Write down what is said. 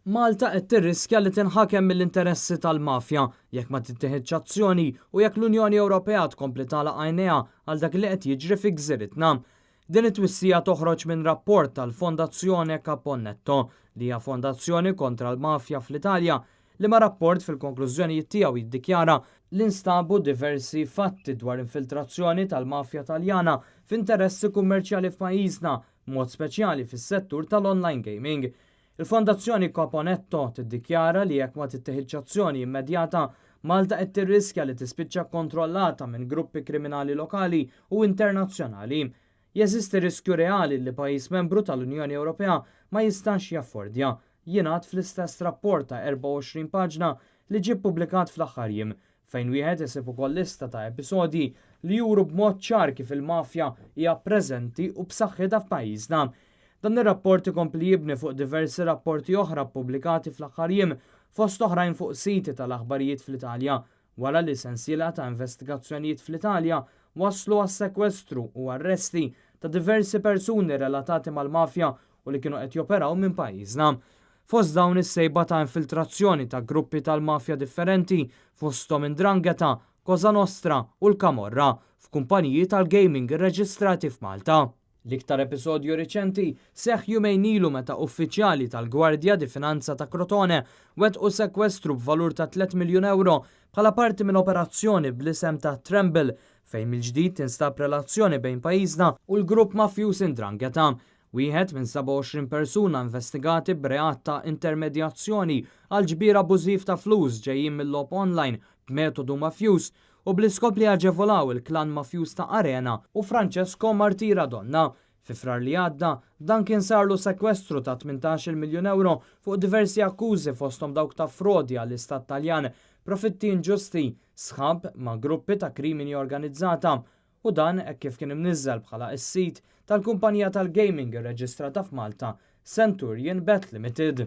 Malta qed tirriskja li tinħakem mill-interessi tal-mafja jekk ma tittieħidx azzjoni u jekk l-Unjoni Ewropea tkompli tagħlaq għajnejha għal dak li qed jiġri fi gżiritna. Din it-twissija toħroġ minn rapport tal-Fondazzjone Caponnetto, li hija fondazzjoni kontra l-mafja fl-Italja, liema rapport fil-konklużjonijiet tiegħu jiddikjara li nstabu diversi fatti dwar infiltrazzjoni tal-mafja Taljana f'interessi kummerċjali f'pajjiżna, b'mod speċjali fis-settur tal-online gaming. Il-Fondazzjoni Caponetto tiddikjara li jekk ma titteħidx azzjoni immedjata, Malta qed tirriskja li tispiċċa kkontrollata minn gruppi kriminali lokali u internazzjonali. Jeżisti riskju reali li pajjiż membru tal-Unjoni Ewropea ma jistax jaffordja, jingħad fl-istess rapport ta' 24 paġna li ġie ppubblikat fl-aħħar jiem, fejn wieħed isib ukoll lista ta' episodji li juru b'mod ċar kif il-mafja hija preżenti u b'saħħitha f'pajjiżna. Dan ir-rapport ikompli jibni fuq diversi rapporti oħra ppubblikati fl-aħħar jiem, fost oħrajn fuq siti tal-aħbarijiet fl-Italja, wara li sensiela ta' investigazzjonijiet fl-Italja wasslu għas-sekwestru u arresti ta' diversi persuni relatati mal-mafja u li kienu qed joperaw minn pajjiżna. Fost dawn is-sejba ta' infiltrazzjoni ta' gruppi tal-mafja differenti, fosthom 'Ndrangheta, Cosa Nostra u l-Camorra, f'kumpaniji tal-gaming irreġistrati f'Malta. L-iktar episodju riċenti seħħ jumejn ilu meta uffiċjali tal-Guardia di Finanza ta' Crotone wettqu sekwestru b'valur ta' 3 miljun ewro bħala parti minn operazzjoni bl-isem ta' Tremble fejn mill-ġdid tinstab relazzjoni bejn pajjiżna u l-grupp mafjuż 'Ndrangheta. Wieħed minn 27 persuna investigati b'reat ta' intermedjazzjoni għal ġbir abbużiv ta' flus ġejjin mil-logħob online b'metodu mafjuż u bl-iskop li jaġevolaw il-klan mafjuż ta' Arena u Francesco Martiradonna. Fi Frar li għadda, dan kien sarlu sekwestru ta' 18-il miljun ewro fuq diversi akkużi fosthom dawk ta' frodi għall-Istat Taljan, profitti inġusti, sħab ma' gruppi ta' krimini organizzata u dan hekk kif kien imniżżel bħala s-sid tal-kumpanija tal-gaming irreġistrata f'Malta, Centurion Bet Limited.